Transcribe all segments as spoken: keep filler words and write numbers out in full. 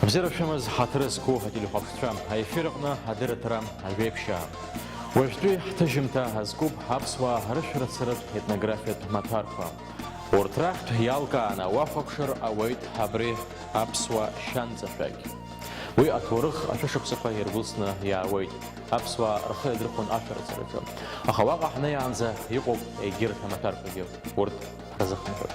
Бзиара шәымаз, ҳаҭыр зқәу ателехәаԥшцәа, аефир аҟны адырраҭара Ажәеиԥшьаа. Уажәтәи ҳҭыжьымҭа азкуп аԥсуаа рышәарацаратә етнографиатә маҭәарқәа. Урҭ раҳтә иалкааны уахәаԥшыр ауеит абри аԥсуа шәанҵашәагь. Уи аҭоурых ашәышықәсақәа иргәылсны иаауеит, аԥсуаа рхы иадырхәон ашәарацараҿы. Аха уаҟа ҳнеиаанӡа иҟоуп егьырҭ амаҭәарқәагьы, урҭ ҳрызхнахып.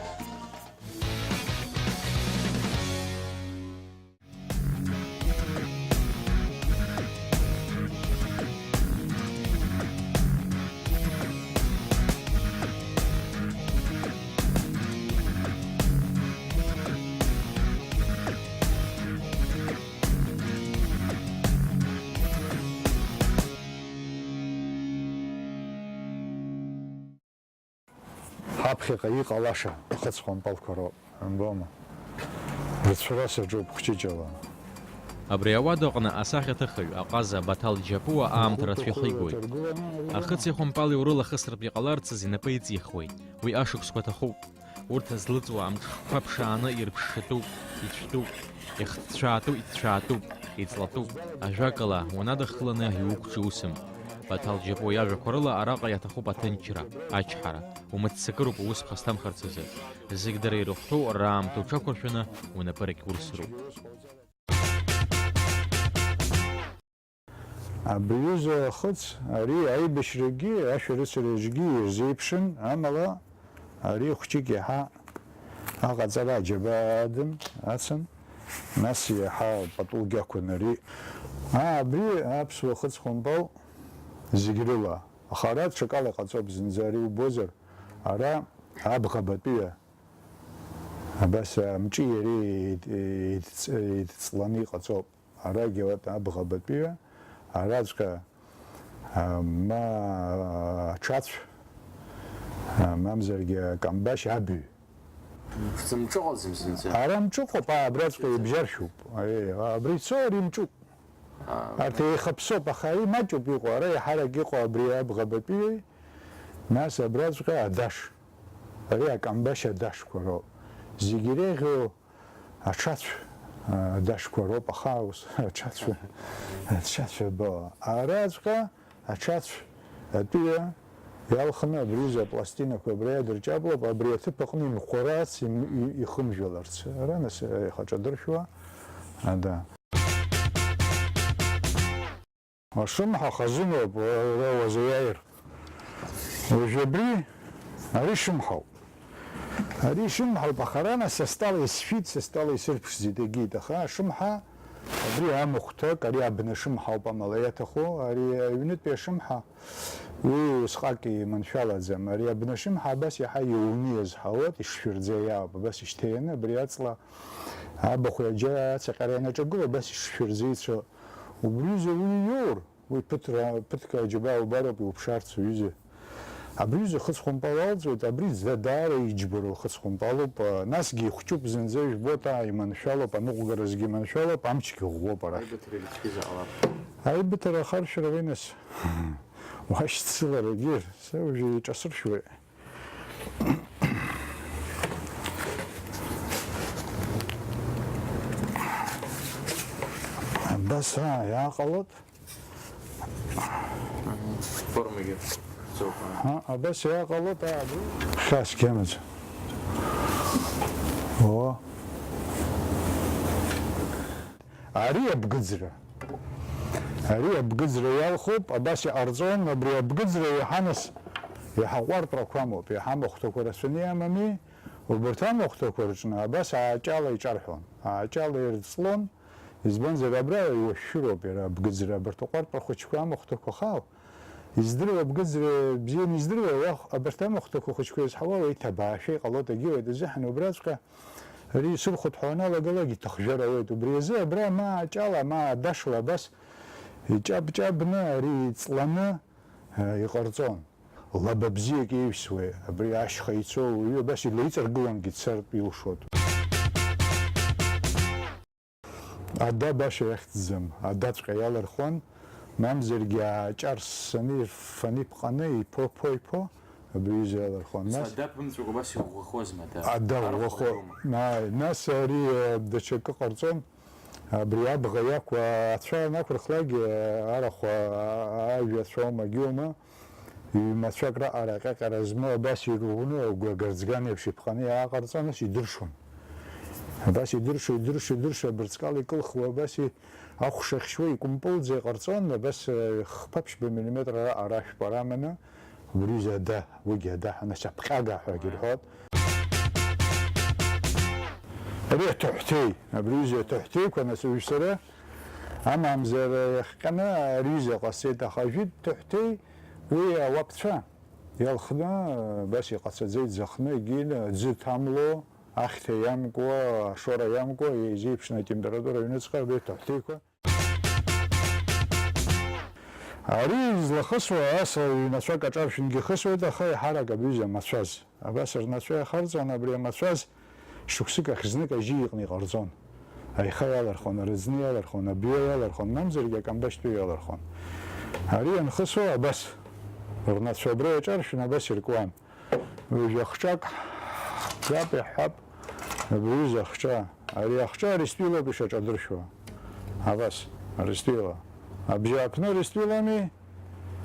Ҳаԥхьаҟа иҟалаша ахыцхәымпалқәа роуп, умбома? Рыцәарас аҿоуп хәҷыҷала. Абри ауадаҟны асахьаҭыхҩы, аҟаза Баҭал Џьапуа аамҭа рацәа ихигоит. Ахыци ахәымпали урылахысратә иҟаларц азы инапы иҵихуеит. Уи ашықәсқәа ҭахуп. Урҭ злыҵуа амҽхқәа ԥшааны ирԥшшатәуп, ицәтәуп, ихҭцәаатәу иҭцәаатәуп, иҵлатәуп. Ажәакала, уанадыххыланы иуқәҿиусым. Баҭал Џьапуа иажәақәа рыла араҟа иаҭахуп аҭынчра, ачҳара. Умыццакыроуп аус ԥхасҭамхарц азы. Зегь дара ирыхәҭоу раамҭа уҽақәыршәаны унапы ркьурсыроуп. Абри аҩыза ахыц, ари аибашьрагьы, ашәарыцараҿгьы ирзеиԥшын, амала ари хәҷык иаҳа аҟаҵара аџьабаа адын ацын, нас иаҳа пату гьақәын ари. Аа, абри аԥсуа хыцхәымпал зегь рыла. Аха ара ҽакала иҟаҵоуп зынӡа, ари убозар, ара абӷабатәиа, абас амҿи иареи еид-, еидҵ-, еидҵланы иҟаҵоуп. Арагьы вот абӷабатәиа, араҵәҟьа, а, ма аҽацә, а, мамзаргьы акамбашь абҩ. Ԥхӡы мҿыҟаӡам зынӡа. Ара мҿыҟоуп, а, абраҵәҟьа ибжьаршьуп. Аиеи, абри ицо, ари мҿуп. А, арҭ еихаԥсоуп, аха ари маҷуп иҟоу, ара иаҳарак иҟоу абри абӷабатәиеи, нас абраҵәҟьа адаш. Ари акамбашь адашқәа роуп. Зегь иреиӷьу аҽацә, а, адашқәа роуп, аха ус аҽацә, аҽацә або. Араҵәҟьа аҽацә атәыҩа иалхны абри аҩыза апластинақәа абра иадырҷаплап, абри аҭыԥ аҟны имхәарац, им-, и-, ихымжәаларц. Ара нас, аиха ҿадыршәуа, ада. Ашымҳа хазыноуп, уара уазыҩаир. Уажә абри, ари шымҳауп. Ари шымҳауп, аха рана са стәала исшәит, са стәала исырԥшӡеит, егьит. Аха ашымҳа, абри амахәҭак, ари абнашымҳа ауп амала иаҭаху, ари аҩнытәи ашымҳа, уи усҟак иманшәалаӡам. Ари абнашымҳа абас иаҳа иуны иазҳауеит, ишшәырӡа иаауп, абас ишьҭаианы, абри аҵла абахә иаџьа ацаҟьара ианаҿагыла, абас ишшәырӡа ицәо. Убри аҩыза уи иоур, уи ԥыҭра-, ԥыҭк аџьабаа убароуп иуԥшаарц, уҩыза. Абри аҩыза хыцхәымпал алҵуеит, абри да-, даара иџьбароу хыцхәымпалуп, а, насгьы ихәҷуп зынӡа, ижәбоит, аа, иманшәалоуп, аныҟәгаразгьы иманшәалоуп, амчгьы ӷәӷәоуп арахь. Аибыҭарагьы цәгьазаалап. Аибыҭара ахаршәра уи нас. Уашьцыларагьы, са уажәы иҿасыршәуеит. Абас, аа, иааҟалоит. Формагьы ҵоуп, аа. Ҳа, абас иааҟалоит, аа, абри. Хьаас кьамаӡа. О. Ари абгыӡра. Ари абгыӡра иалхуп, абас иҟарҵон, абри абгыӡра иаҳа нас, иаҳа ҟәартәрақәа амоуп, иаҳа махәҭақәа рацәаны иамами, убарҭ амахәҭақәа рыҿны абас ааҷала иҿарҳәон, ааҷала ирҵлон, избанзар, абра иуашәшәыроуп иара абгыӡра, абарҭ аҟәартәра хәыҷқәа амахәҭақәа хау, издыруа абгыӡра бзианы издыруа, уахь абарҭ амахәҭақәа хәыҷқәа иазҳауа уеиҭабаашәа иҟалоит, егьиуеит азыҳәан убраҵәҟьа Ари исырхәҭ ҳәа уаналагалак иҭахжьар ауеит. Убри азы абра ма аҷала, ма адашла абас иҷаб-ҷабны ари иҵланы, э, иҟарҵон. Лаба бзиак иаҩсуеи, абри ашьха ицо ауаҩы абас илеиҵаргылангьы дцартә илшоит. Ада баша иахьӡӡам, адаҵәҟьа иалырхуан, мамзаргьы ааҷар ссаны, ирффаны иԥҟаны, иԥо-ԥо-иԥо, абри аҩыза иалырхуан. Нас Ада ԥымҵәакәа убас иӷәӷәахозма, ада? Ада Арахә ӷәӷәахо-, ӷәӷәоума? Ааи, нас ари, э, даҽакы ҟарҵон, Абри абӷа иақәу ацәа анақәырхлак, арахә, а-, ажәа ацәоума, агьоума, ҩ-мацәак раҟара аҟьаҟьара змоу абас ирӷәӷәаны агәы агарӡган еиԥш иԥҟаны иааҟарҵон, нас идыршон. Абас идыршо, идыршо, идыршо, абырҵкала икылхуа, абас и-, ахәша хьшьуа, икәымпылӡа иҟарҵон, абас, э, хԥа-ԥшьба миллиметр раҟара ашәпара аманы, убри ҩыза ада, уигьы ада ҳәа, нас аԥҟьага ҳәагьы рҳәоит. Ари аҭыҳәҭеи, абри ҩыза аҭыҳәҭеиқәа, нас уажә сара, амамзар иахҟьаны ари ҩыза ҟасҵеит, аха ажәытә ҭыҳәҭеи уи ауапцәа иалхны, абас иҟацаӡеит, зыхны, егьины аӡы ҭамло, ахьҭа иамкуа, ашора иамкуа, еизеиԥшны атемпература аҩныҵҟа абри аҭыҳәҭеиқәа. Ари излахысуа ас ҩнацәак аҿаршәынгьы ихысуеит, аха еиҳарак абри амацәаз. Абас рнацәа иахарҵон, абри амацәаз шықәсык ахь знык ажьи иҟны иҟарҵон. Аиха иалырхон, арыӡны иалырхон, абҩа иалырхон, мамзаргьы акамбашьтәы иалырхон. Ари ианхысуа абас рнацәа абра иаҿаршәын, абас иркуан. Ҩажәа хҿак, ҳәап иаҳҳәап, абри аҩыза ахҿа. Ари ахҿа Аристәилоуп ишаҿадыршәуа. Абас, Аристәила. Абжьааԥны Аристәилами?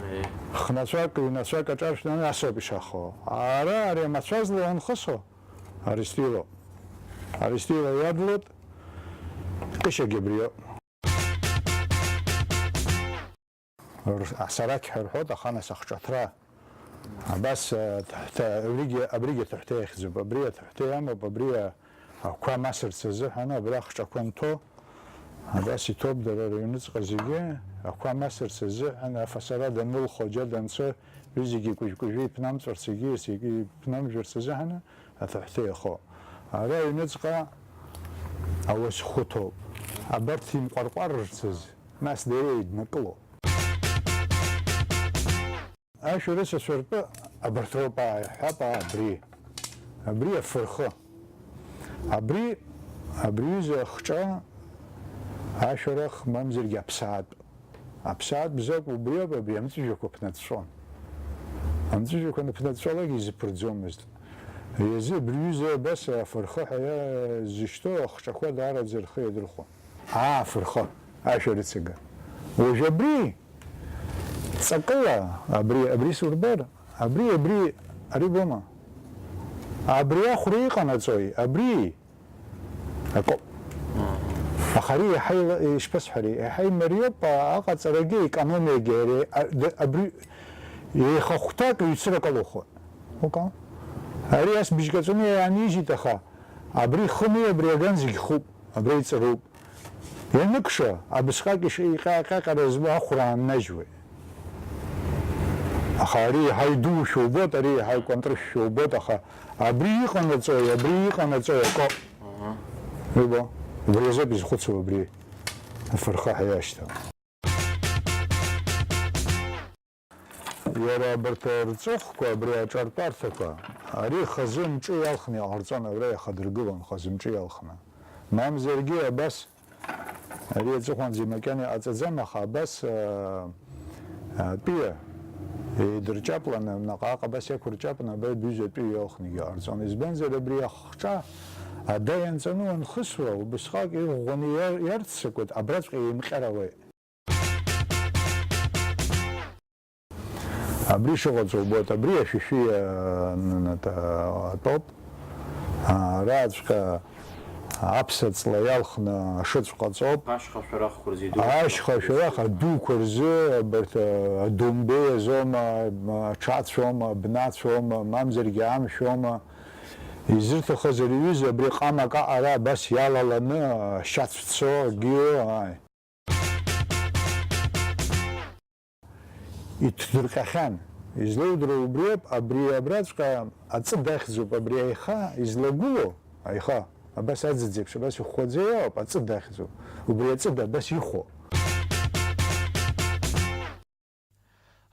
Аиеи. Хнацәак, ҩнацәак аҿаршәны асоуп ишахо. Ара, ари амацәазла уанхысо, Аристәилоуп. Аристәила иадлоит, Кышьагьы абриоуп. Р-, асарақь ҳәа рҳәоит, аха нас ахҿаҭра. Абас, э, ҭ-, ҭ-, абригьы, абригьы аҭыҳәҭеи ахьӡуп. Абри аҭыҳәҭеи амоуп, абри, э, ақәа масырц азыҳәан, абра ахҿақәа нҭо. Абас иҭоуп дара рыҩныҵҟа зегьы, ақәа масырц азыҳәан, афасара данылхо, џьа данцо, уи зегьы икәыжә-кәыжәы иԥнамҵәарц, егьи зегьы иԥнамжәарц азыҳәан аҭыҳәҭеи ахо. Ара аҩныҵҟа ауасхәы ҭоуп. Абарҭ имҟәарҟәарырц азы. Нас дара еиднакыло. Ашәарыцацәа ртәы абарҭ роуп, ааиҳәап, аа, абри. Абри афырхы. Абри, абри ҩыза ахҿа ашәарах, мамзаргьы аԥсаатә. Аԥсаатә бзиоуп, убриоуп абри амҵәыжәҩақәа ԥнаҵәҵәон. Амҵәыжәҩақәа аныԥнаҵәҵәалак изыԥырӡомызт. Ҩазы абри ҩыза абас афырхы ҳәа иа-, зышьҭоу ахҿақәа даараӡа рхы иадырхәон. Аа, афырхы, ашәарыцага. Уажә абри, ҵакыла, абри, абри сурбар, абри, абри, ари бома? Абри ахәра иҟанаҵои? Абри? Акоуп. Аха ари иаҳа ила-, ишԥасҳәари, иаҳа имариоуп, а, аҟаҵарагьы, аекономиагьы, ари, а, д-, абри еихахәҭак ҩцрак алоухон. Ука? Ари ас быжьгаҵәаны иаанижьит, аха абри хыми, абри аган зегь хуп, абри иҵаруп. Ианыкша, абысҟак иш-, иҟьаҟьаҟьара збо ахәра ааннажьуеит. Аха ари иаҳа идушәа убоит, ари иаҳа икәантрышәшәа убоит, аха абри иҟанаҵои, абри иҟанаҵои акоуп. Аҳа. Ибо, убри азоуп изхәыцуа абри афырхаҳа иашьҭоу. Иара абарҭ рҵыхәқәа, абри аҿартәарҭақәа, ари хазы мҿы иалхны иҟарҵон, абра иахадыргылон хазы мҿы иалхны. Мамзаргьы абас, ари аҵыхәанӡа макьана иҟаҵаӡам, аха абас, а, атәыҩа еидырҷапланы, наҟ-ааҟ абас иақәырҷапланы, абра бҩыза атәыҩа иалхнагьы иҟарҵон. Избанзар, абри ахҿа ада ианҵаны уанхысуа, убысҟак иӷәӷәаны иар-, иарццакуеит, абраҵәҟьа еимҟьарауеит. Абри шыҟаҵо убоит, абри ашәишәи, а, н-, н-, т-, атәоуп. А, араҵәҟьа аԥса ҵла иалхны ашыцә ҟаҵоуп. Ашьха шәарахқәа рзы идуу. Ашьха шәарах адуқәа рзы, абарҭ, а, адомбеи азоума, а, аҽацәоума, абнацәоума, мамзаргьы амшәоума. Изырҭахыз ари аҩыза абри ҟамак аҟара абас иалаланы, а, ашьацә цо, агьио, ааи. Иҭдырҟьахьан. Излоудыруа убриоуп, абри абраҵәҟьа аҵыда ахьӡуп, абри аиха излагәылоу, аиха, абас аӡыӡеиԥш, абас ихәхәаӡа иоуп, аҵыда ахьӡуп. Убри аҵыда абас ихәо.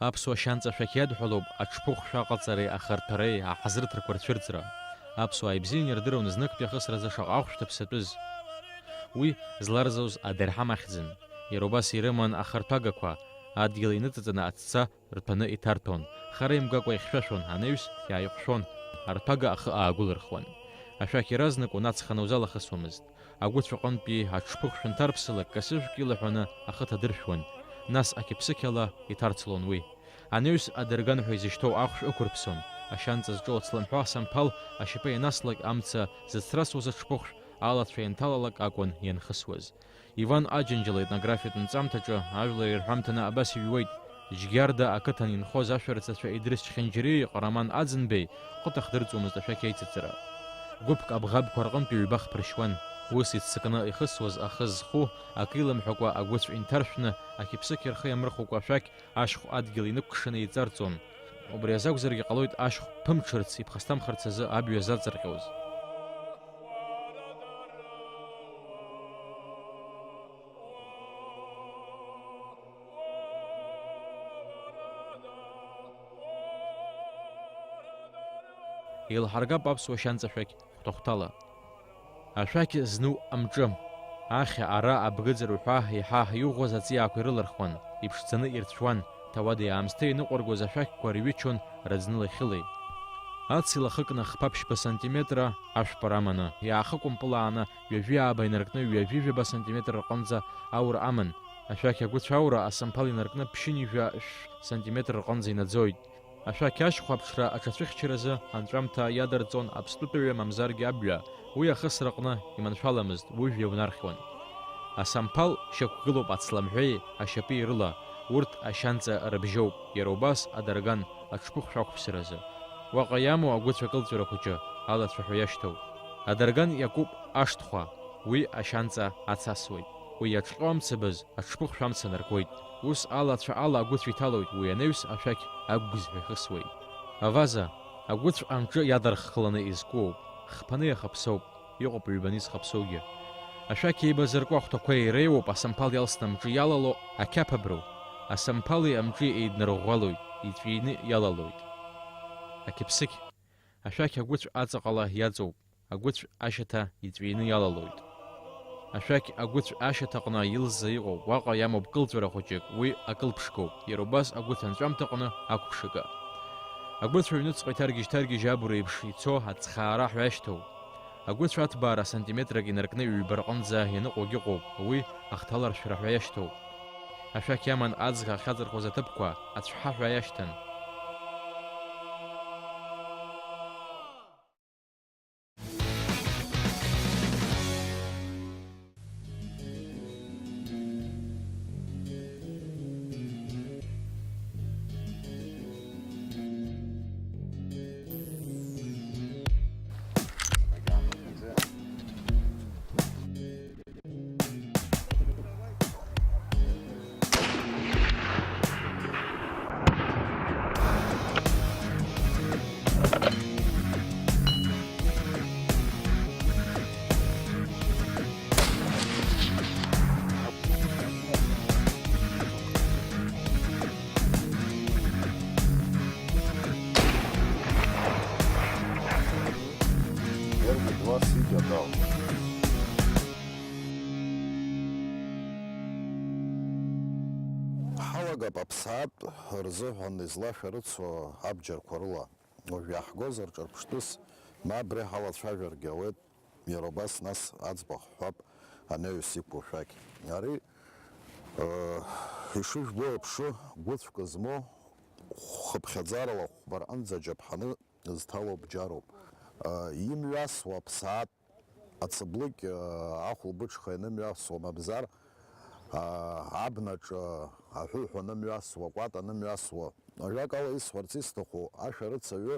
Аԥсуа шьанҵа ашәақь иадҳәалоуп аҽԥыхәшәа аҟаҵареи ахарҭәареи аҳазырҭрақәа рцәырҵра. Аԥсуаа ибзианы ирдыруан зныктәи ахысразы шаҟа ахәшә ҭаԥсатәыз. Уи зларзоз адырҳам ахьӡын. Иара убас ирыман ахарҭәагақәа, адгьыл иныҵаҵаны аҵәца рҭәаны иҭарҭәон, хара имгакәа ихьшәашәон, анаҩс иааиҟәшәон, арҭәага ахы аагәылырхуан. Ашәақь иаразнак унацханы узалахысуамызт. Агәыцә аҟынтәи аҽԥыхә шәынҭарԥсалак касыжәк илаҳәаны ахы ҭадыршәуан, нас ақьыԥсықьала иҭарцлон уи. Анаҩс адырган ҳәа изышьҭоу ахәшә ықәырԥсон, ашьанҵа зҿоу ацламҳәа самԥал ашьапы ианаслак амца зыцрасуаз аҽԥыхәшә алацәа ианҭалалак акәын ианхысуаз. Иван Аџьынџьал аетнографиатә нҵамҭаҿы ажәлар ирҳәамҭаны абас иҩуеит, Џьгьарда ақыҭан инхоз ашәарыцацәа Идрис Чхьенџьариа иҟараман Аӡынбеи хәыҭ ахдырҵомызт ашәақь аицыҵара. Гәыԥк абӷабқәа рҟынтә ҩба хԥыршьуан. Ус иццакны ихысуаз ахы зху, акы иламҳәакәа агәыцә инҭаршәны, ақьыԥсықь рхы иамырхәакәа ашәақь ашхә адгьыл инықәкшаны иҵарҵон. Убри азакәзаргьы ҟалоит ашхә ԥымҽырц, иԥхасҭамхарц азы абҩа заҵарҟьоз. Еилҳаргап аԥсуа шьанҵа шәақь хәҭа-хәҭала. Ашәақь зну амҿы. Ахьа, ара, абгыӡ рҳәа еиҳа иӷәӷәаз аҵиаақәа ирылырхуан, иԥшӡаны ирцәуан, ҭауади-аамсҭеи иныҟәыргоз ашәақьқәа рҩычон раӡныла хьылеи. Аци лахыкны хԥа-ԥшьба сантиметра ашәпара аманы, иаахыкәымпылааны, ҩажәи ааба инаркны ҩажәи жәаба сантиметр рҟынӡа аура аман. Ашәақь агәыцә аура асамԥал инаркны ԥшьынҩажәа шә-, сантиметр рҟынӡа инаӡоит. Ашәақь ашьхәа аԥҽра аҽацәыхьчаразы анҵәамҭа иадырҵон аԥстәытәыҩа мамзаргьы абҩа, уи ахысраҟны иманшәаламызт, уи жәа унархьуан. Асамԥал шьақәгылоуп ацламҳәеи ашьапи рыла, урҭ ашьанҵа рыбжьоуп, иара убас адарган аҽԥыхәшә ақәԥсаразы. Уаҟа иамоу агәыцә акылҵәара хәыҷы алацәа ҳәа иашьҭоуп. Адарган иакуп ашҭхәа, уи ашьанҵа ацасуеит. Уи иаҿҟьо амцабз аҽԥыхәшә амца наркуеит. Ус алацәа ала агәыцә иҭалоит, уи анаҩс ашәақь агәгьз ҳәа ихысуеит. Аваза, агәыцә амҿы иадырххыланы изкуоуп, хԥаны иахаԥсоуп, иҟоуп ҩбаны изхаԥсоугьы. Ашәақь еибазыркуа ахәҭақәа иреиуоуп асамԥал иалсны амҿы иалало ақьаԥ аброу. Асамԥали амҿи еиднарӷәӷәалоит, иҵәины иалалоит. Ақьыԥсықь. Ашәақь агәыцә аҵаҟала иаҵоуп, агәыцә ашьаҭа иҵәины иалалоит. Ашәақь агәыцә ашьаҭаҟны илза иҟоуп, уаҟа иамоуп кылҵәара хәыҷык, уи акылԥшгоуп, иара убас агәыцә анҵәамҭаҟны ақәԥшыга. Агәыцә аҩныҵҟа иҭаргьежь-ҭаргьежь абура еиԥш ицо ацхаара ҳәа иашьҭоуп. Агәыцә аҭбаара сантиметрак инаркны ҩба рҟынӡа ианыҟоугьы ыҟоуп, уи ахҭаларшәра ҳәа иашьҭоуп. Ашәақь иаман аӡӷа ахьаҵырхуаз аҭыԥқәа ацәҳа ҳәа иашьҭан. Первые два сидя дал. Ҳалагап аԥсаатә рзыҳәан излашәарыцо абџьарқәа рыла. Уажә иаҳгозар ҿырԥштәыс, ма абри ҳалацәажәаргьы ауеит, иара убас нас аӡбахә ҳҳәап анаҩс иқәу шәақь. Ари, э, ишыжәбо еиԥш, гәыцәк змоу, хыԥхьаӡарала хәба рҟынӡа аџьаԥҳаны зҭало бџьаруп. Э, имҩасуа аԥсаатә Ацыблыкь, ахәылбыҽха ианымҩасуа мамзар, абнаҿ аҳәыҳә анымҩасуа, акәат анымҩасуа. Ажәакала, исҳәарц исҭаху, ашәарыцаҩы,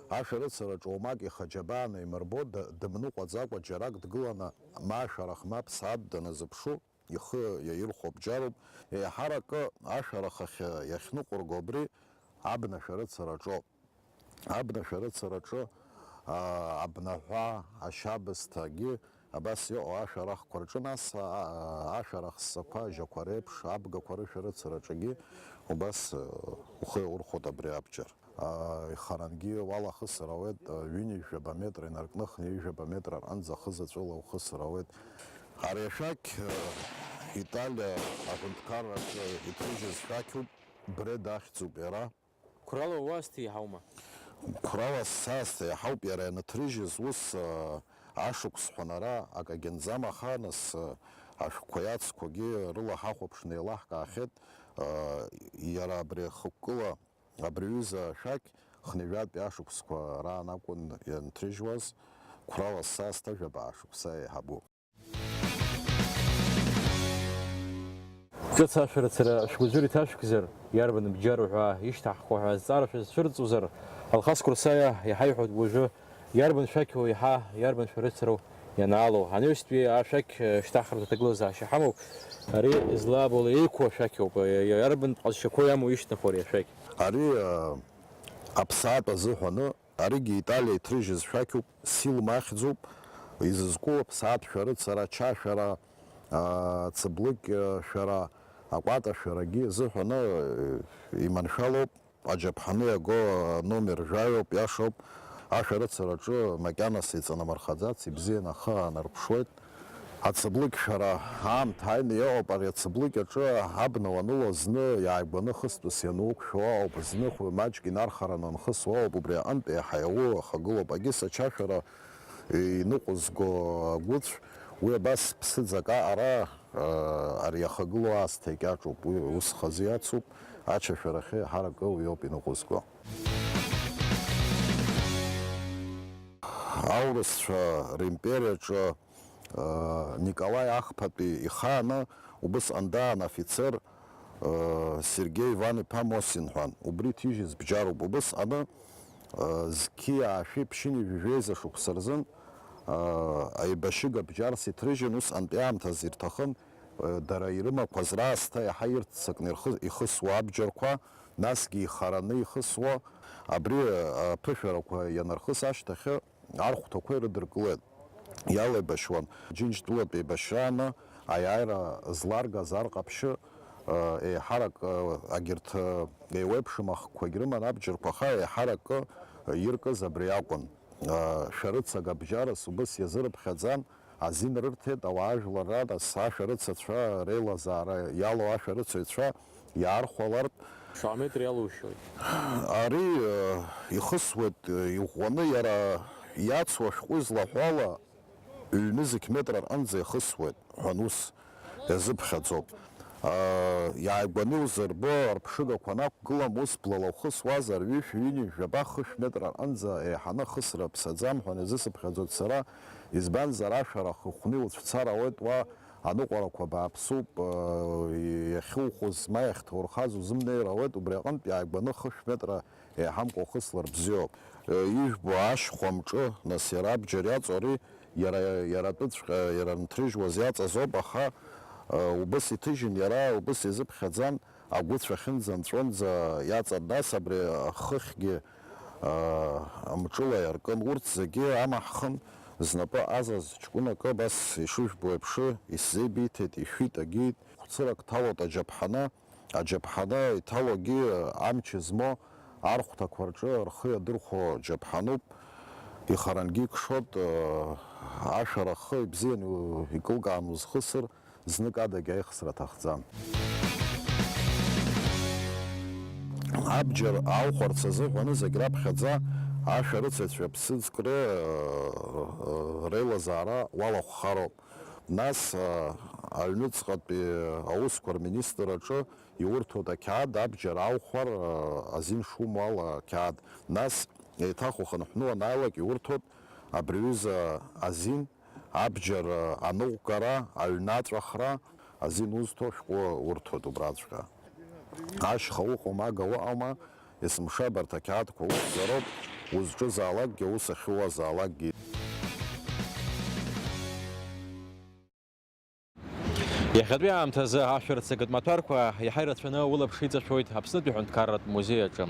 ашәарыцараҿы уамак ихы аџьабаа наимырбо, д-, дымныҟәаӡакәа џьарак дгыланы, ма ашәарах, ма аԥсаатә даназыԥшу, ихы иаирхәо бџьаруп. Еиҳаракы ашәарах ахь иахьныҟәырго абри абна шәарыцараҿоуп. Абна шәарыцараҿы, аа, абнаҳәа, ашьабсҭагьы абас иҟоу ашәарахқәа рҿы, нас, аа, ашәарах ссақәа ажьақәа реиԥш абгақәа рышәарыцараҿгьы убас, э, ухы иаурхәоит абри абџьар. Аа, ихарангьы уалахысыр ауеит, э, ҩынҩажәаба метра инаркны хынҩажәаба метра рҟынӡа хызаҵәыла ухысыр ауеит. Ари ашәақь, э, Италиа аҳәынҭқарраҿы иҭрыжьыз шәақьуп, Бреда ахьӡуп иара. Қәрала уаасҭа иаҳаума? Қәрала саасҭа иаҳауп, иара ианыҭрыжьыз ус, аа, ашықәс ҳәа ара акы агьанӡам, аха нас, э, ашәҟәқәеи ацқәагьы рыла ҳахәаԥшны еилаҳкаахьеит, э, иара абри хықәкыла абри аҩыза ашәақь хынҩажәатәи ашықәсқәа раан акәын ианҭрыжьуаз, қәрала ссасҭа жәабаа шықәса еиҳабу. Ҿыц ашәарыцара шәгәыӡәыр иҭашәкзар, иарбан бџьару ҳәа ишьҭаҳхуа ҳәа азҵаара шәызцәырҵуазар, Алхас Курсаиа иҳаиҳәоит уажәы иарбан шәақьу еиҳа, иарбан шәарыцару ианаало. Анаҩстәи ашәақь, э, шьҭаҳхратә аҭагылазаашьа ҳамоуп. Ари злабула еиқәу ашәақь ауп. Э, иарбан ҟазшьақәоу иамоу ишьҭнахуа ари ашәақь? Ари, э, аԥсаатә азыҳәаны, аригьы Италиа иҭрыжьыз шәақьуп, Силма ахьӡуп, изызку аԥсаатә шәарыцара, ачашәара, а, ацыблыкь, э, шәара, акәата шәарагьы изыҳәаны, э, иманшәалоуп. Аџьаԥҳаны иаго, э, номер жәаҩоуп, иашоуп. Ашәарыцараҿы макьанас иҵанамырхаӡац, ибзианы ахы аанарԥшуеит. Ацыблыкь шәара аамҭа ааины иҟоуп, ари ацыблыкь аҿы абна уаныло зны иааигәаны хыстәыс иануқәшәо ауп, зны хәы маҷк инархараны уанхысуа ауп, убри аҟынтә еиҳа иауу ахагылоуп, агьыс ачашәара иныҟәызго агәыцә, уи абас ԥсыӡак аҟара, ари ахагылоу аасҭа икьаҿуп, уи ус хазы иацуп, ачашәарахьы еиҳарак уи ауп иныҟәызго. Аурысцәа римпериаҿы Николаи Ахԥатәи ихааны убысҟан даан афицер Сергеи Иван-иԥа Мосин ҳәа, убри ҭижьыз бџьаруп. Убысҟаны зқьи аашәи ԥшьынҩажәи жәеиза шықәса рзын аибашьыга бџьарс иҭрыжьын, усҟантәи аамҭазы ирҭахын дара ирымақәаз раасҭа иаҳа ирццакны ирхы-, ихысуа абџьарқәа, насгьы ихараны ихысуа, абри аԥышәарақәа ианархыс ашьҭахьы, архәҭақәа ирыдыркылеит, иалеибашьуан. Џьынџьтәылатә еибашьрааны аиааира зларгаз Ар Ҟаԥшьы, э, еиҳарак, э, агьырҭ, э, еиуеиԥшым ахқәагь рыман абџьарқәа, аха еиҳаракы, э, иркыз абри акәын. Э, шәарыцага бџьарас убыс иазырыԥхьаӡан, азин рырҭеит ауаажәлар рада, ашәарыцацәа реилазаара иалоу ашәарыцаҩцәа иаархәалартә. Шаҟа метр иалоушьоит? Ари, э, ихысуеит, э, иӷәӷәаны, иара иацу ашәҟәы излаҳәо ала, ҩ-нызқь метр арҟынӡа ихысуеит, ҳәан ус иазыԥхьаӡоуп. Э, иааигәаны иузырбо, арԥшыгақәа анақәгылам, ус блала ухысуазар, ҩышә, ҩынҩажәаба, хышә метр арҟынӡа еиҳаны ахысра ԥсаӡам, ҳәан иазысыԥхьаӡоит сара, избанзар, ашәарах ихәны иуцәцар ауеит уа, Аныҟәарақәа бааԥсуп, иахьухәыз, ма иахьҭаурхаз узымнеир ауеит, убри аҟынтә иааигәаны хышә метра еиҳамкәа ухыслар бзиоуп. Ижәбо ашьхәа амҿы, нас иара абџьар иаҵоу ари, иара, иара атәыҵәҟьа, иара нҭрыжьуаз иаҵаз ауп, аха, убыс иҭыжьын иара, убыс изыԥхьаӡан, агәыцә ахьынӡа нҵәонӡа иаҵан, нас абри ахыхьгьы, аа, амҿыла иаркын. Урҭ зегьы амаҳхын, знапы азаз ҷкәынакы абас ишыжәбо еиԥш исзеибиҭеит, ишәит, агьит. Хәцырак ҭалоит аџьаԥҳаны, аџьаԥҳаны иҭалогьы амч змоу архәҭақәа рҿы рхы иадырхәо џьаԥҳануп, ихарангьы икшоит, аа, ашәарах ибзианы икылкаан узхысыр, знык адагь аихсра аҭахӡам. Абџьар аухәарц азыҳәаны зегь раԥхьаӡа ашәарыцаҩцәа ԥсыӡкра, э, э, реилазаара уалахәхароуп. Нас, э, аҩныҵҟатәи аусқәа рминистр аҿы иурҭоит ақьаад, абџьар аухәар, э, азин шумоу ала ақьаад. Нас еиҭах ухынҳәны уанааилак иурҭоит абри аҩыза азин, Абџьар аныҟәгара, аҩны аҵәахра азин узҭо шәҟәы урҭоит убраҵәҟьа. Ашьха уҟоума, ага уҟоума, есымша абарҭ ақьаадқәа уқәзароуп, узҿызаалакгьы, ус ахьууазаалакгьы. Иахьатәи аамҭазы ашәарыцагатә маҭәарқәа иаҳа ирацәаны улаԥш иҵашәоит Аԥснытәи аҳәынҭқарратә музеи аҿы.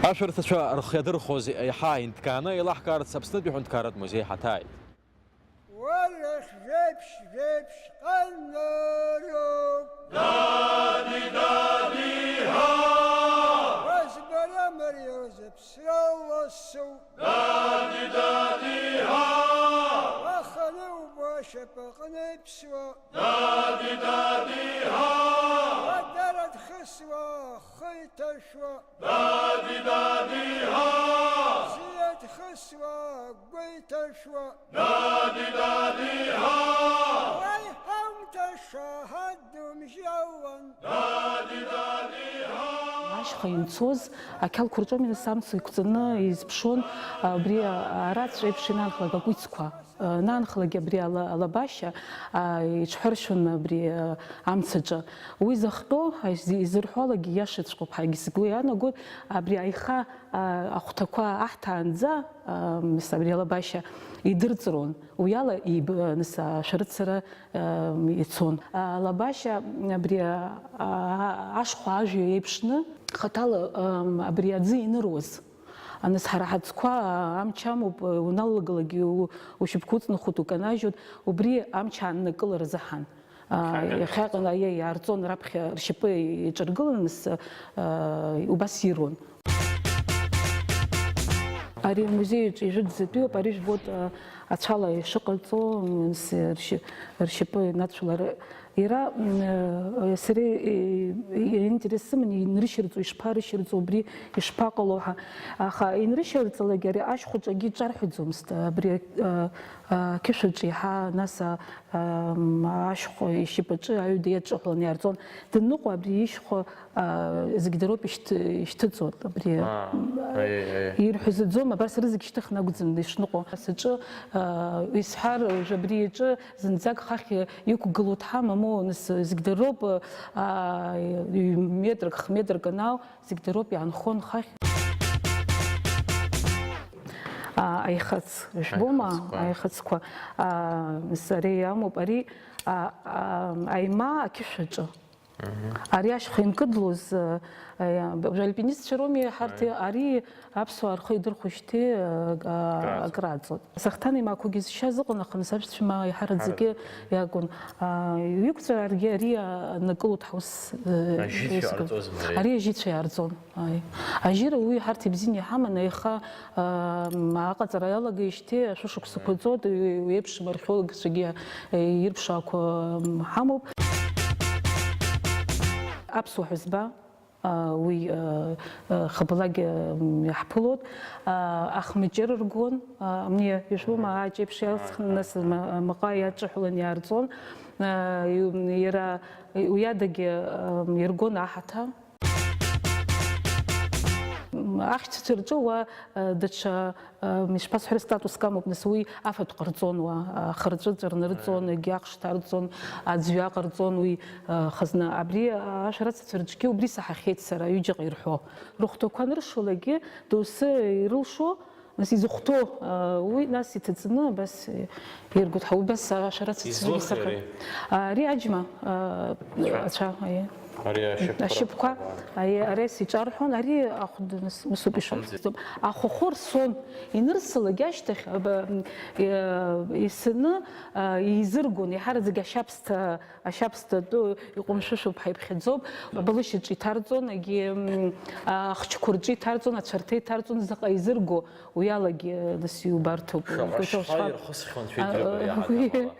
Ашәарҭацәа рхы иадырхәоз еиҳа инҭкааны еилаҳкаарц Аԥснытәи аҳәынҭқарратә музеи ҳаҭааит. Уа лахь жәеиԥшь, жәеиԥшь ҟанароуп. Дади, дади, ҳа! Уа збара мариоза ԥсра ласоуп. Дади, дади, ҳа! Уа ханы убо ашьапаҟны иԥсуа. Дади, дади, ҳа! Уа дара дхысуа, ахы иҭашәуа. Дади, дади, ҳа! Бзиа дхы Суа гәеиҭашәуа. Дади, дади, ҳа! Уаи ҳамҭа шаҳаҭ думжьауан. Дади, дади, ҳа! Ашьха инцоз ақьалқәа рҿы амҩа самца иқәҵаны изԥшуан, абри арацә еиԥш инанхлак акәицқәа, инанхлак абри ала-, алабашьа, а, иҽҳәаршәын абри, а, амцаҿы. Уи захтәоу, а, изы-, изырҳәалак ииашаҵәҟьоуп ҳәагьы сгәы иаанагоит, абри аиха, а, ахәҭақәа аҳҭаанӡа, а, мс, абри алабашьа идырҵрон. Уи ала иб-, а, нас, а, ашәарыцара, а, ицон. Алабашьа абри, а, а, ашхәа ажәҩа еиԥшны, хаҭала, а, абри аӡы иныруаз. Аныс ҳара ҳаӡқәа, а, амч амоуп, а, уналлагалакгьы у-, ушьапқәа уҵнахуеит, уканажьуеит, убри амч ааннакылара азыҳәан. А, иахьаҟала, аиеи, иаарҵон раԥхьа ршьапы еиҿаргыланы, нас, а, убас ируан. Ари амузеи аҿы ижәытәӡатәиуп, ари жәбоит, а, ацәала ишыҟаҵо, м, с-, ршьы-, ршьапы инацәалар. Иара, м, э, сара, э, э, интерес сыман, инрышьырҵо, ишԥарышьырҵо, убри ишԥаҟало ҳәа. Аха инрышьырҵалак, ари ашьхәаҿ акгьы иҿарҳәаӡомызт, абри, э, э, ақьышәаҿ иаҳа, нас, а, ам, ашьхәа ишьапаҿы аҩада иаҿыҳәаланы иаарҵон. Даныҟоу абри ишьхәа, а, зегь дароуп ишьҭ-, ишьҭыҵуа. Абри, аа, м, аиеи, аиеи. Ирҳәазаӡом, абас рызегь шьҭыхны акәӡам ишныҟәо. Саҿы, а, исҳәар, уажә абри иаҿы зынӡак хахь иқәгылоу дҳамаму, нас зегь дароуп, а, ҩ-, метрак, х-, метрак анал, зегь дароуп, иаанхон хахь. А, аихац, жәбома? Аихацқәа. Аихацқәа. А, нас ари иамоуп, ари, а, а, аима ақьышә аҿы. Мгм. Ари ашьха инкыдлоз, а, а, уажә альпинистцәа роуми ҳарҭ, аиеи, ари аԥсуаа рхы идырхәышьҭи, а, а, акрааҵоит. Акрааҵоит. Сахҭан имақәагьы зшьаз ыҟан, аха нас аԥшәма иаҳараӡакгьы, аҳараӡакгьы иакәын. А, иқәҵарааргьы ари, а, анакылоит ҳаус, э, ажьы ицәгьа изгон. Ҟарҵозма ари? Ари ажьы ицәгьа иаарҵон, аи. Ажьыра уи ҳарҭ ибзианы иҳаман, аиха, а, м, аҟаҵара иалагеижьҭеи ашәышықәсақәа, аи, ҵуеит, уи, уи еиԥшым археологцәагьы, э, ирԥшаақәа, м, ҳамоуп. Аԥсуа ҳәызба. А, уи, а, а, хабалак, а, м, иаҳԥылоит. А, ахмыҷыр ргон, а, амни, ижәбома, ааҷ еиԥш иалсхны, нас ма-, маҟа иаҿыҳәалан иаарҵон. А, ю-, иара уи адагьы, а, иргон аҳаҭа. М, ахьчацәа рҿы уа, а, даҽа Ишԥасҳәари, статуск амоуп, нас, уи афатә ҟарҵон уа, ахырҵәыҵә рнырҵон, егьи ахшҭа арҵон, аӡҩа ҟарҵон уи, а, хазна. Абри ашәарыцацәа рҿгьы убри саҳахьеит сара, ҩыџьаҟа ирҳәо. Рыхәҭақәа аныршолагьы, доусы ирылшо, нас изыхәҭоу, а, уи нас иҭаҵаны абас иргәыдҳа-, убас ашәарыцацәа излоу ргьы сырхын. Ари? А, ари аџьма, а, ацәа, аиеи. Ари ашьапқәа, ашьапқәа, ракәқәа, ари, ари сиҿарҳәон, ари ахәда нас, усоуп ишәыхьӡом. Ахәахәа рсон, инырсалак ашьҭахь, аба, м, е-, исыны, а, еизыргон, иаҳараӡак ашьабсҭа, ашьабсҭа атәы иҟәымшәышәуп ҳәа иԥхьаӡоуп. Абалышьаҿы иҭарҵон, егьи, м, ахчқәа рҿы иҭарҵон, ацәарҭа иҭарҵон, заҟа еизырго, уи алагьы, нас, иубарҭоуп. Шаҟа шьха ирхысхьан, а, шәеидрыба, уи иаҳа.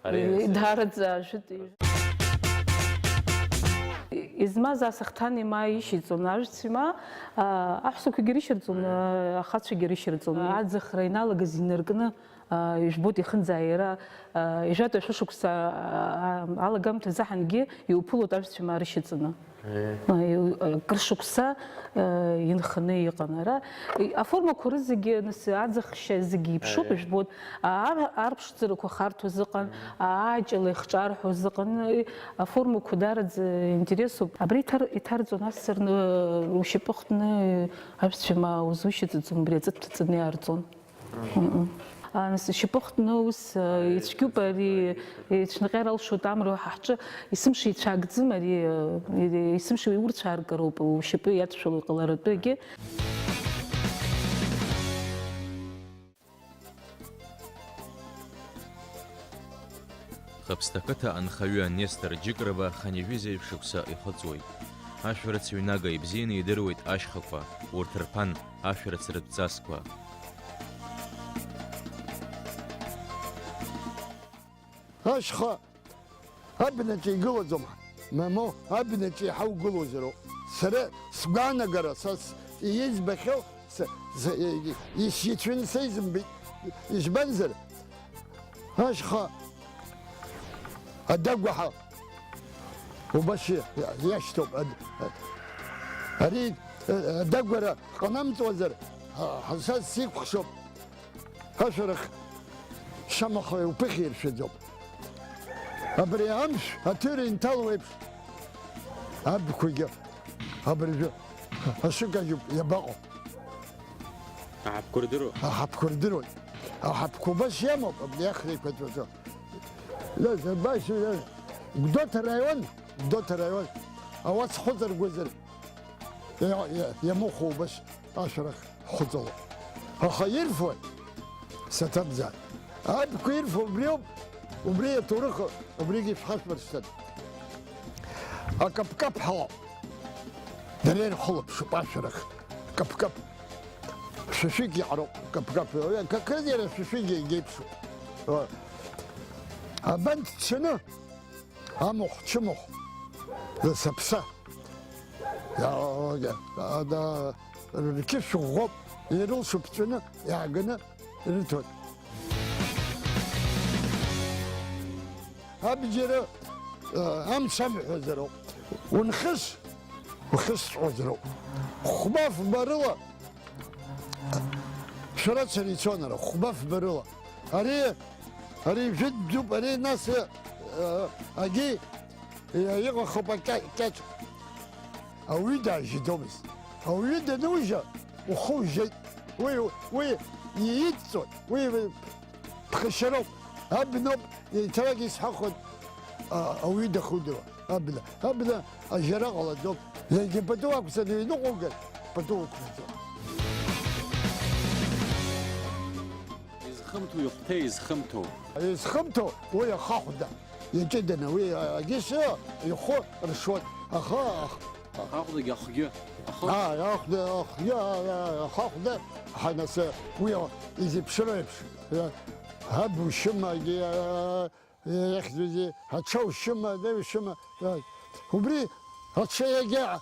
Ари, э, даараӡа ажәытә. Измаз асахҭан имаа ишьиҵон, ажәцәа имаа, а, аҳәсақәагьы рышьырҵон, а, ахацәагьы рышьырҵон. Аӡахра иналагаз инаркны, а, ижәбоит ихынӡааира, а, ижәытәи ашәышықәса, а, а, алагамҭазы ҳангьы иуԥылоит ажәцәа имаа рышьаҵаны. Э. Акыр шықәса, э, инханы иҟан ара. И-, аформақәа рызегьы, нас, аӡахшьа зегьы иԥшуп, э, ижәбоит. А-, ар-, арԥшӡарақәа харҭәоз ыҟан, мгм, ааҷала ихҿарҳәоз ыҟан. И-, аформақәа даараӡа интересуп. Абри иҭар-, иҭарҵон, ас сырны, ушьапы хтны, аԥсшәа ма узушьаҵаӡом, убри аҵыҭәҭаҵаны иаарҵон. Мм. А, нас, шьапы хтны ус, а, ицәгьоуп ари, ицәныҟьар алшоит амра ҳа ҳҿы, есымша ицәаакӡым ари, а, есымша иурцәааргароуп, ушьапы иадшәало иҟаларатәы егьи. Хаԥсҭа ақыҭа анхаҩы Нестор Џьыкрыба хынҩажәи жәеиза шықәса ихыҵуеит. Ашәарыцаҩ Нага ибзианы идыруеит ашьхақәа, урҭ рԥан, ашәарыцаратә ҵасқәа. Ашьха абнаҿы игылаӡом, мамоу, абнаҿы иҳаугылозароуп. Сара сгәаанагара, са с-, избахьоу, С-, с-, исицәын сеизымбеит, избанзар, ашьха адагәаҳа убас иа-, иашьҭоуп. Ад-, ари, э, адагәара ҟанамҵуазар, ҳа-, ҳа-, са сикәхшоуп, ашәарах шамаха иуԥыхьа иршәаӡом. Абри амшә аҭыр инҭалоу еиԥш, абқәагьы абыржәы ашыкаҿоуп иабаҟоу? Аҳаԥқәа рдыруа? Аҳаԥқәа рдыруеит. Аҳаԥқәа убас иамоуп абни ахра еиқәаҵәаҿы. Нас абас, э, Гәдоуҭа араион, Гәдоуҭа араион. Ауац хәыҵаргәызар, иа-, иа-, иамыхәо убас ашәарах ҳхәыҵалоуп. Аха ирфои? Саҭамзааит. Абқәа ирфо убриоуп, убри аҭоурых, убригьы шәхашәмыршҭын. Акаԥкаԥ ҳауп. Дара ирхылаԥшуп ашәарах. Каԥкаԥ. Шәишәигьы ҳароуп. Каԥкаԥ. Какырзеи иара шәишәигьы егьеиԥшуп. Абанҭ дцаны, амахә, чымахә, саԥса. Иа-, ада, рқьышә ӷәӷәоуп, ирылшо ԥҵәаны, иааганы ирыҭоит. Абџьар, э, амца амҳәозароуп. Унхыс, ухысҵәҟьозароуп. Хәба-фба рыла шәарацара ицон ара, хәба-фба рыла. Ари, ари жәытә дууп, ари нас, э, агьи, э, иҟахуп акьа-, кьаҿ. Ауаҩы даажьаӡомызт. Ауаҩы данужьа, ухы ужьеит. Уи, уи иидҵоит, уи ԥхашьароуп. Абноуп, еиҭарак исҳәахуан, а, ауаҩы дахудыруа. Абна, абна ажьара ҟалаӡом. Зегьы пату ақәҵаны иҩныҟоугар, пату уқәнаҵом. Изхымҭоу ихәҭа изхымҭоу. Изхымҭоу уи ахахәда. Иаҷыданы уи агьыс ихәы ршоит. Аха, ах-, Ахахәдагьы ахгьы. Ахы. Аа, ахәда, ахгьы, аа, ахахәда, ҳанасы, уи изеиԥшроу еиԥш. Аб ушьымагьы, аа, Иахьӡузеи, аҽа ушьыма, ада ушьыма, убри аҽа иагьа,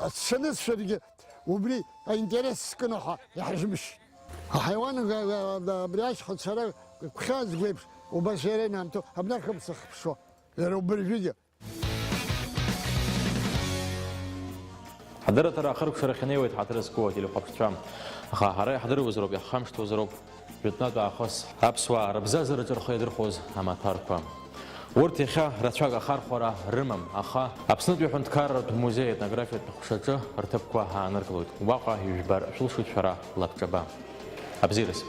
ацәанысшәаргьы, убри аинтерес зкыну ҳәа иҳажәмышьҭ. Аҳаиуан, абри ашьхацара гәхьаазго еиԥш, убас иара инаамҭоу, абнахь ымца хыԥшуа, иара убыржәыгьы. Ҳдырраҭара ахыркәшарахь инеиуеит ҳаҭыр зқәу ателехәаԥшцәа. Аха ҳара иаҳдыруазароуп, иаҳхамышҭуазароуп. Жәытәнатә аахыс аԥсуаа рыбзазараҿы рхы иадырхәоз амаҭәарқәа. Урҭ иахьа рацәак ахархәара рымам, аха Аԥснытәи аҳәынҭқарратә музеи аетнографиатә ҟәшаҿы рҭыԥқәа ааныркылоит. Уаҟа ижәбар шәылшоит шәара лабҿаба. Абзиараз.